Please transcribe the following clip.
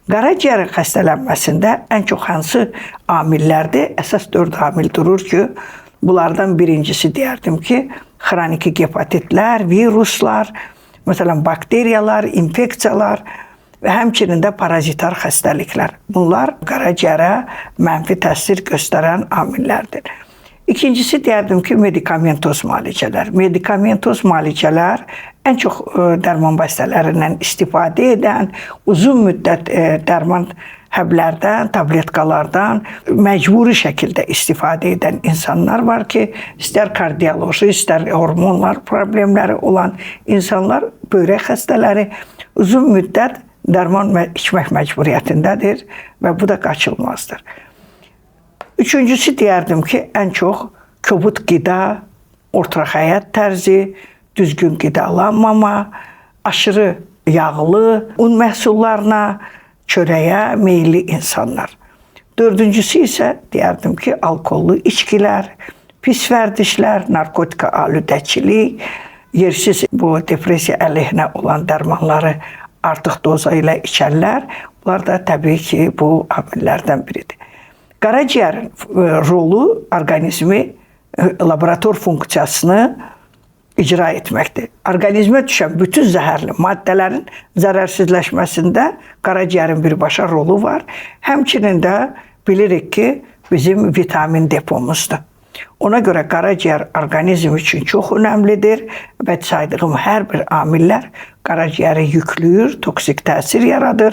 Qaraciyərin xəstələnməsində ən çox hansı amillərdir? Əsas 4 amil durur ki, bunlardan birincisi deyərdim ki, xroniki hepatitlər, viruslar, məsələn bakteriyalar, infeksiyalar və həmçinin də parazitar xəstəliklər. Bunlar qaraciyərə mənfi təsir göstərən amillərdir. İkincisi deyərdim ki, medikamentoz müalicələr. Medikamentoz müalicələr ən çox dərman vasitələrindən istifadə edən, uzun müddət dərman həblərdən, tabletkalardan məcburi şəkildə istifadə edən insanlar var ki, istər kardioloji, istər hormonlar problemləri olan insanlar, böyrək xəstələri uzun müddət dərman içmək məcburiyyətindədir və bu da qaçılmazdır. Üçüncüsü deyərdim ki, ən çox kobud qida, ortaq həyat tərzi, düzgün qidalanmama, aşırı yağlı un məhsullarına, çörəyə meyilli insanlar. Dördüncüsü isə deyərdim ki, alkollu içkilər, pis vərdişlər, narkotika aludəçilik, yersiz bu depressiya əleyhinə olan dərmanları artıq doza ilə içənlər, bunlar da təbii ki, bu amillərdən biridir. Qaraciyərin rolu orqanizmi laborator funksiyasını icra etməkdir. Orqanizmə düşən bütün zəhərli maddələrin zərərsizləşməsində qaraciyərin birbaşa rolu var. Həmçinin də bilirik ki, bizim vitamin depomuzdur. Ona görə qaraciyər orqanizm üçün çox önəmlidir və saydığım hər bir amillər qaraciyəri yükləyir, toksik təsir yaradır.